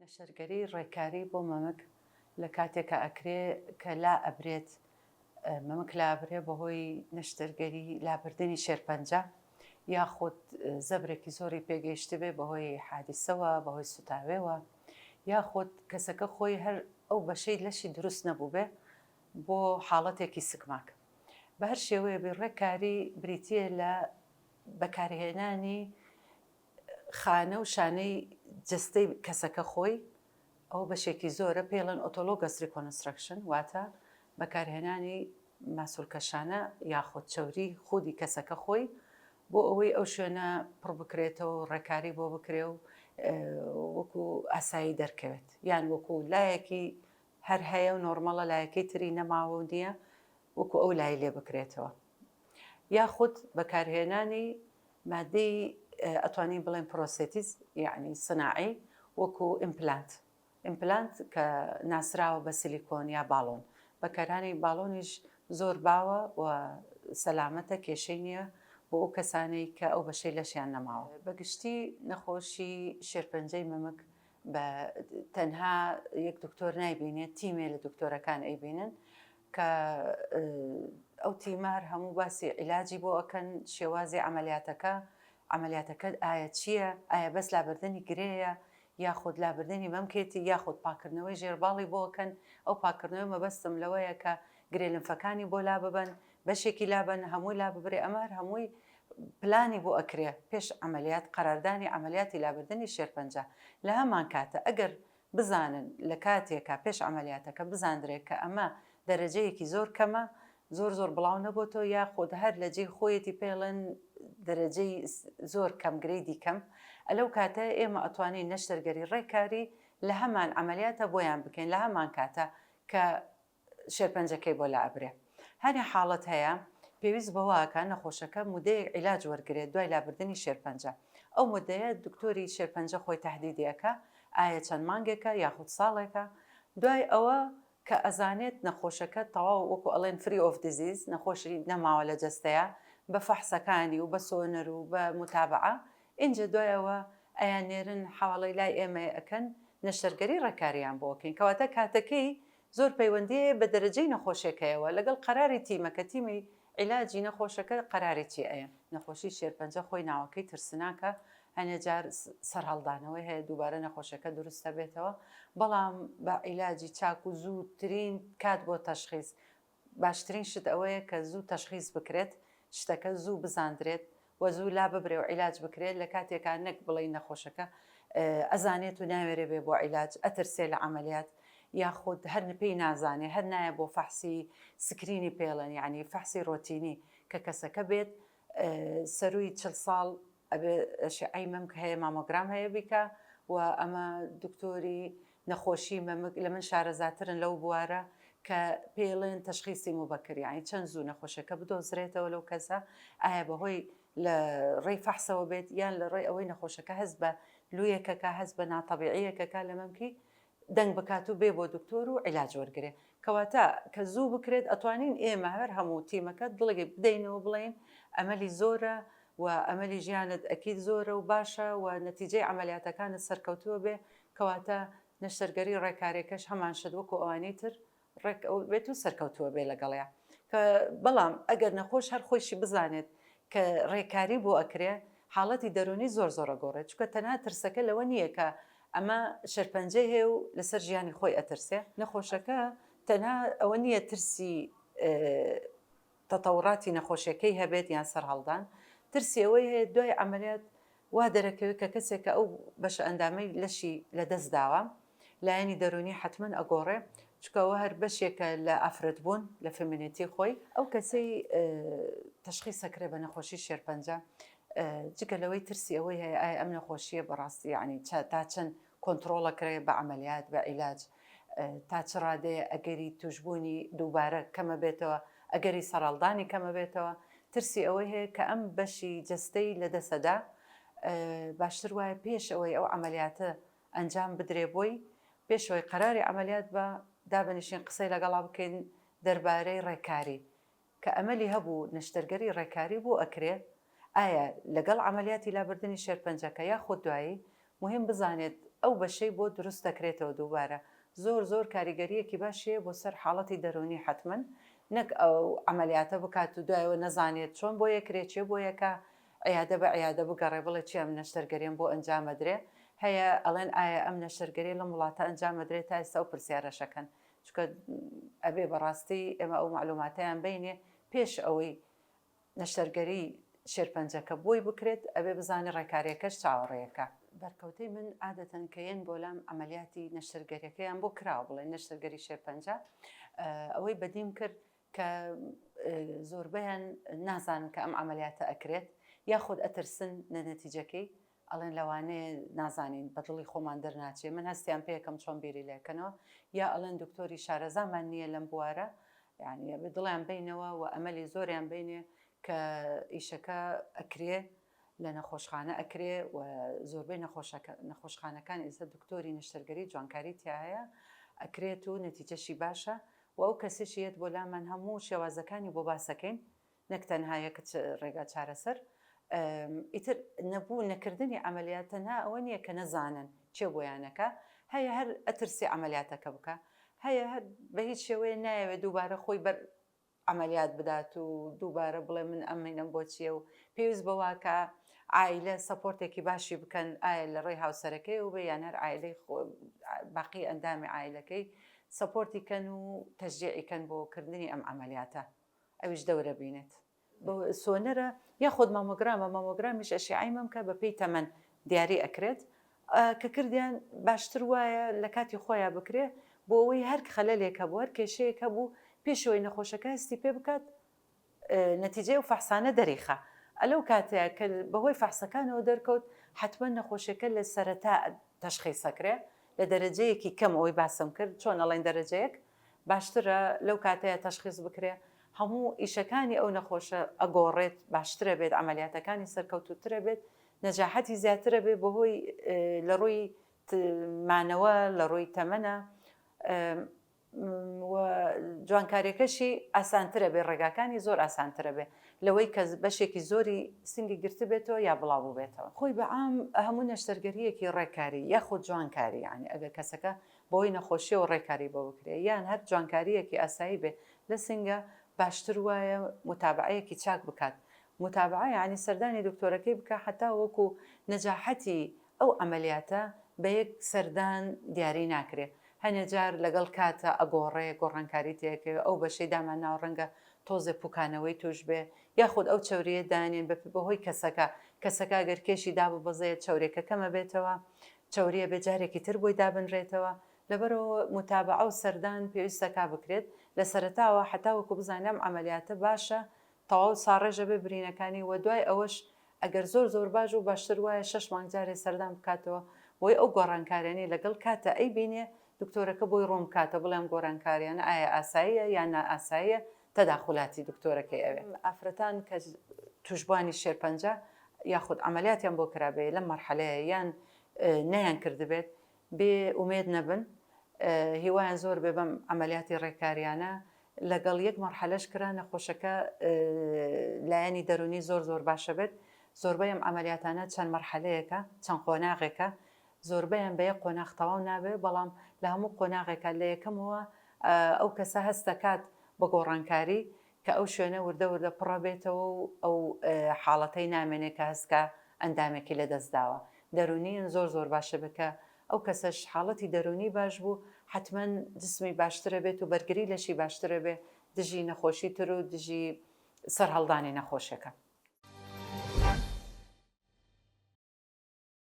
نەشتەرگەری ڕێکاری بۆ مەمک لە کاتێکا ئەکرێ کە لا ئەبرێت مەمک لابرێ بەهۆی نەشتەرگەری لابردنی شێرپەنجە یاخود زەبرێکی زۆری پێگەیشتبێ بەهۆی حادیسەوە بەهۆی سوتاوێوە یاخود کەسەکە خۆی هەر ئەو بەشەی لەشی دروست نەبووبێ بۆ حاڵەتێکی سکماک بە هەر شێوەیە بێ ڕێکاری بریتییە لە بەکارهێنانی خانە و شانەی جەستەی کەسەکە خۆی، ئەوە بەشێکی زۆرە پێی ئەڵێن autologous reconstruction واتە بەکارهێنانی ماسولکە شانە یاخود چەوری خودی کەسەکە خۆی بۆ ئەوەی ئەو شوێنە پڕ بکرێتەوە و ڕێکاری بۆ بکرێ و وەکو ئاسایی دەرکەوێت یان وەکو لایەکی هەر هەیە و نۆرمەڵە لایەکەی تری نەماوە و نییە وەکو ئەو لای لێ بکرێتەوە یاخود بەکارهێنانی مادەی ئەتوانین بڵێن prosthesis یعنی سناعی وەکو implant implant کە ناسراوە بە سیلیکۆن یا باڵۆن بەکارهانی باڵۆنیش زۆر باوە و سەلامەتە کێشەی نییە بۆ ئەو کەسانەی کە ئەو بەشەی لەشیان نەماوە. بەگشتی نەخۆشی شێرپەنجەی مەمک بە تەنها یەک دکتۆر نایبینێت تیمێ لە دکتۆرەکان ئەیبینن کە ئەو تیمە هەر هەموو باسی عیلاجی بۆ ئەکەن شێوازی عەمەلیاتەکە عەمەلیاتەکە ئایا چییە ئایا بەس لابردنی گرێیە یاخود لابردنی مەمکێتی یاخود پاکردنەوەی ژێرباڵی بۆ ئەکەن ئەو پاکردنەوەی مەبەستم لەوەیە کە گرێ لمفەکانی بۆ لاببەن بەشێکی لابەن هەمووی لاببرێ ئەمە هەر هەمووی پلانی بۆ ئەکرێ پێش عەمەلیات قەراردانی عەمەلیاتی لابردنی شێرپەنجە لە هەمان کاتە ئەگەر بزانن لە کاتێکا پێش عەمەلیاتەکە بزاندرێ کە ئەمە دەرەجەیەکی زۆر کەمە زۆر زۆر بڵاو نەبۆتەوە یاخود هەر لە جێی خۆیەتی پێڵێن دەرەجەی زۆر کەم grade ی کەم ئەلەو کاتە ئێمە ئەتوانین نەشتەرگەری ڕێکاری لە هەمان عەمەلیاتە بۆیان بکەین لە هەمان کاتە کە شێرپەنجەکەی بۆ لائەبرێ. هەنێ حاڵەت هەیە پێویست بەوە ئەکا نەخۆشەکە مودەیەک عیلاج وەرگرێت دوای لابردنی شێرپەنجە. ئەو مودەیە دکتۆری شێرپەنجە خۆی تەحدیدی ئەکا ئایا چەند مانگێکە یاخود ساڵێکە. دوای ئەوە کە ئەزانێت نەخۆشەکە تەواو وەکو ئەڵێن free of disease نەخۆشی نەماوە لە جەستەیا بە فەحسەکانی و بە سۆنەر و بە موتابەعە ئینجا دوای ئەوە ئەیاننێرن حەواڵەی لای ئێمە ئەکەن نەشتەرگەری ڕێکاریان بۆ ئەکەین کەواتە کاتەکەی زۆر پەیوەندی هەیە بە دەرەجەی نەخۆشێکەیەوە لەگەڵ قەراری تیمەکە تیمی عیلاجی نەخۆشەکە قەراری چی ئەیەن. نەخۆشی شێرپەنجە خۆی ناوەکەی ترسناکە هەنێ جار سەرهەڵدانەوەی هەیە دووبارە نەخۆشەکە دروست ئەبێتەوە بەڵام بە عیلاجی چاک و زووترین کات بۆ تەشخیس باشترین شت ئەوەیە کە زوو تەشخیس بکرێت شتەکە زوو بزاندرێت و زوو لاببرێ و عیلاج بکرێت لە کاتێکا نەک بڵێی نەخۆشەکە ئەزانێت و ناوێرێ بێ بۆ عیلاج ئەترسێ لە عەمەلیات یاخود هەر پێی نازانێ هەر نایە بۆ فەحسی screen ی پێڵێن یعنی فەحسی ڕۆتینی کە کەسەکە بێت سەروی چل ساڵ ئەبێ ئەشعەی مەمک هەیە مامۆگرام هەیە بیکا و ئەمە دکتۆری نەخۆشی مەمک لە من شارەزاترن لەو بوارە کە پێڵێن تەشخیسی موبەکر یانی چەند زوو نەخۆشەکە بدۆزرێتەوە لەو کەسە ئایا بەهۆی لە ڕێی فەحسەوە بێت یان لە ڕێی ئەوەی نەخۆشەکە هەست بە لویەکەکە هەست بە ناتەبیعیەکەکە لە مەمکی دەنگ بکات و بێ بۆ دکتۆر و عیلاج وەرگێ کەواتە کە زوو بکرێت ئەتوانین ئێمە هەر هەموو تیمەکە دڵێک بدەینەوە بڵێین ئەمەلی زۆرە و ئەمەلی ژیانت ئەکید زۆرە و باشە و نەتیجەی عەمەلیاتەکانت سەرکەوتووە بێ کەواتە نەشتەرگەری ڕێکارێکەش هەمان شت وەکو ئەوانەی تر ڕێک ئەو بێت و سەرکەوتووە بێ لەگەڵیا کە بەڵام ئەگەر نەخۆش هەر خۆیشی بزانێت کە ڕێکاری بۆ ئەکرێ حاڵەتی دەروونی زۆر زۆر ئەگۆڕێت چونکە تەنها ترسەکە لەوە نییە کە ئەمە شێرپەنجەی هەیە و لەسەر ژیانی خۆی ئەترسێ نەخۆشەکە تەنها ئەوە نییە ترسی تەتەوڕاتی نەخۆشیەکەی هەبێت یان سەرهەڵدان، ترسی ئەوەی هەیە دوای عەمەلیات وا دەرەکەوێت کە کەسێک کە ئەو بەشە ئەندامەی لەشی لەدەست داوە لایەنی دەروونی حەتمەن ئەگۆڕێ چونکە ئەوە هەر بەشێکە لە ئافرەت بوون لە femininity خۆی. ئەو کەسەی تەشخیس ئەکرێ بە نەخۆشی شێرپەنجە جگە لەوەی ترسی ئەوەی هەیە ئایا ئەم نەخۆشیە بەڕاستی یەعنی تا چەند کۆنتڕۆڵ ئەکرێ بە عەمەلیات بە عیلاج تا چ ڕادەیە ئەگەری توشبوونی دووبارە کەمەبێتەوە، ئەگەری سەرهەڵدانی کەمەبێتەوە، ترسی ئەوەی هەیە کە ئەم بەشی جەستەی لەدەستەدا، باشتر وایە پێش ئەوەی ئەو عەمەلیاتە ئەنجام بدرێ بۆی، پێش ئەوەی قەراری عەمەلیات با دابنیشین قسەی لەگەڵا بکەین دەربارەی ڕێکاری، کە ئەمەلی هەبوو نەشتەرگەری ڕێکاری بۆ ئەکرێ ئایا لەگەڵ عەمەلیاتی لابردنی شێرپەنجەکە یاخود دوایی، موهیم بزانێت. ئەو بەشەی بۆ دروست دەکرێتەوە دووبارە زۆر زۆر کاریگەریەکی باشی هەیە بۆ سەر حاڵەتی دەروونی حەتمەن نەک ئەو عەمەلیاتە بکات و دوایەوە نەزانێت چۆن بۆ یەکرێ چێ بۆ یەکە عیادە بە عیادە بگەڕێ بڵێ چی ئەم نەشتەرگەریەم بۆ ئەنجام ئەدرێ هەیە ئەڵێن ئایا ئەم نەشتەرگەریە لەم وڵاتە ئەنجام ئەدرێ تا ئێستا ئەو پرسیارەش ئەکەن چونکە ئەبێ بەڕاستی ئێمە ئەو مەعلوماتەیان بەینێ پێش ئەوەی نەشتەرگەری شێرپەنجەکە بۆی بکرێت ئەبێ بزانێ ڕێکاریەکەش چاوەڕێیەکە. بەرکەوتەی من عادەتەن کە یەن بۆ لام عەمەلیاتی نەشتەرگەریەکەیان بۆ کراوە بڵێن نەشتەرگەری شێرپەنجە ئەوەی بەدیم کرد کە زۆربەیان نازانن کە ئەم عەمەلیاتە ئەکرێت یاخود ئەترسن لە نەتیجەکەی ئەڵێن لەوانەیە نازانین بە دڵی خۆمان دەرناچێ من هەستیان پێکەم چۆن بیری لێکەنەوە یا ئەڵێن دکتۆری شارەزامان نییە لەم بوارە یعنی بە دڵیان بینەوە و ئەمەلی زۆریان بینێ کە ئیشەکە ئەکرێ لە نەخۆشخانە ئەکرێ و زۆربەی نەخۆشەکە نەخۆشخانەکان ئێستا دکتۆری نەشتەرگەری جوانکاری تیا هەیە ئەکرێت و نەتیجەشی باشە و ئەو کەسێکی یەت بۆ لامان هەموو شێوازەکانی بۆ باسەکەین نەک تەنها یەک ڕێگا چارەسەر ئیتر نەبوو نەکردنی عەمەلیات تەنها ئەوە نییە کە نەزانن چێ بۆیانەکە هەیە هەر ئەترسی عەمەلیاتەکە بکە هەیە هەر بە هیچ شێوەیە نایەوێت دووبارە خۆی بەر عەمەلیات بدات و دووبارە بڵێ من ئەمینەم بۆ چییە و پێویست بەوە کە عایلە support ێکی باشی بکەن ئایا لە ڕێی هاوسەرەکەی و بێ یان هەر عایلەی باقی ئەندامی عایلەکەی support ی کەن و تەشجیعی کەن بۆ کردنی ئەم عەمەلیاتە ئەویش دەورە بینێت. سۆنەرە یاخود مامۆگرامە، مامۆگرامیش ئەشیعەی مەمکە بە پێی تەمەن دیاری ئەکرێت کە کردیان باشتر وایە لە کاتی خۆیا بکرێ بۆ ئەوەی هەر خەلەلێک هەبوو هەر کێشەیەک هەبوو پێش ئەوەی نەخۆشەکە هەستی پێ بکات نەتیجەی ئەو فەحسانە دەریخا ئەلەو کاتەیە کە بەهۆی فەحسەکانەوە دەرکەوت حەتمەن نەخۆشیەکە لە سەرەتا تەشخیس ئەکرێ لە دەرەجەیەکی کەم ئەوەی باسم کرد چۆن ئەڵێن دەرەجەیەک باشترە لەو کاتەیا تەشخیس بکرێ هەموو ئیشەکانی ئەو نەخۆشە ئەگۆڕێت باشترە بێت عەمەلیاتەکانی سەرکەوتووترە بێت نەجاحەتی زیاترە بێ بەهۆی لە ڕووی مانەوە لە ڕووی تەمەنە و جوانکاریەکەشی ئاسانترە بێ ڕێگاکانی زۆر ئاسانترە بێ لەوەی کە بەشێکی زۆری سنگی گرتبێتەوە یا بڵاو بووبێتەوە. خۆی بە عام هەموو نەشتەرگەرییەکی ڕێککاری یاخود جوانکاری یانی ئەگەر کەسەکە بەهۆی نەخۆشیەوە ڕێکاری بۆ بکرێ یان هەر جوانکارییەکی ئاسایی بێ لە سنگە باشتر وایە موتابەعەیەکی چاک بکات موتابەعە یانی سەردانی دکتۆرەکەی بکا هەتا وەکو نەجاحەتی ئەو عەمەلیاتە بە یەک سەردان دیاری ناکرێ هەنێ جار لەگەڵ کاتە ئەگۆڕێ گۆڕانکاری تێکەوێ ئەو بەشەی دامان ناوە ڕەنگە تۆزێ پوکانەوەی توش بێ یاخود ئەو چەوریە دانێن بە بەهۆی کەسەکە کەسەکە گەر کێشی داببەزێ چەورێکە کەمەبێتەوە چەوریە بێ جارێکی تر بۆی دابنرێتەوە لەبەرئەوە موتابەعە و سەردان پێویستە کا بکرێت لە سەرەتاوە هەتا وەکو بزانین ئەم عەمەلیاتە باشە تەواو ساڕێژە بێ برینەکانی وە دوای ئەوەش ئەگەر زۆر زۆر باش بوو باشتر وایە شەش مانگ جارێ سەردان بکاتەوە بۆی ئەو گۆڕانکاریانەی لەگەڵ کاتە ئەیبینێ دکتۆرەکە بۆی ڕوون بکاتەوە بڵێ ئەم گۆرانکاریانە ئایا ئاساییە یان نائاساییە تەداخولاتی دکتۆرەکەی ئەوێ. ئافرەتان کە توشبوانی شێرپەنجە یاخود عەمەلیاتیان بۆ کرابێ لەم مەرحەلەیە یان نەیان کردبێت بێ ئومێد نەبن هیوایان زۆر بێ بەم عەمەلیاتی ڕێکاریانە لەگەڵ یەک مەرحەلەش کرا نەخۆشەکە لایەنی دەرونی زۆر زۆر باشە بێت زۆربەی ئەم عەمەلیاتانە چەند مەرحەلەیەکە چەند قۆناغێکە زۆربەیان بە یەک قۆناغ تەواو نابێ بەڵام لە هەموو قۆناغێکا لە یەکەمەوە ئەو کەسە هەست دەکات بە گۆڕانکاری کە ئەو شوێنە وردە وردە پڕەبێتەوە و ئەو حاڵەتەی نامێنێ کە هەست کا ئەندامێکی لە دەست داوە. دەروونییەن زۆر زۆر باشە بێ کە ئەو کەسەش حاڵەتی دەروونی باش بوو حەتمەن جسمی باشترە بێت و بەرگری لەشی باشترە بێ دژی نەخۆشی تر و دژی سەرهەڵدانی نەخۆشیەکە.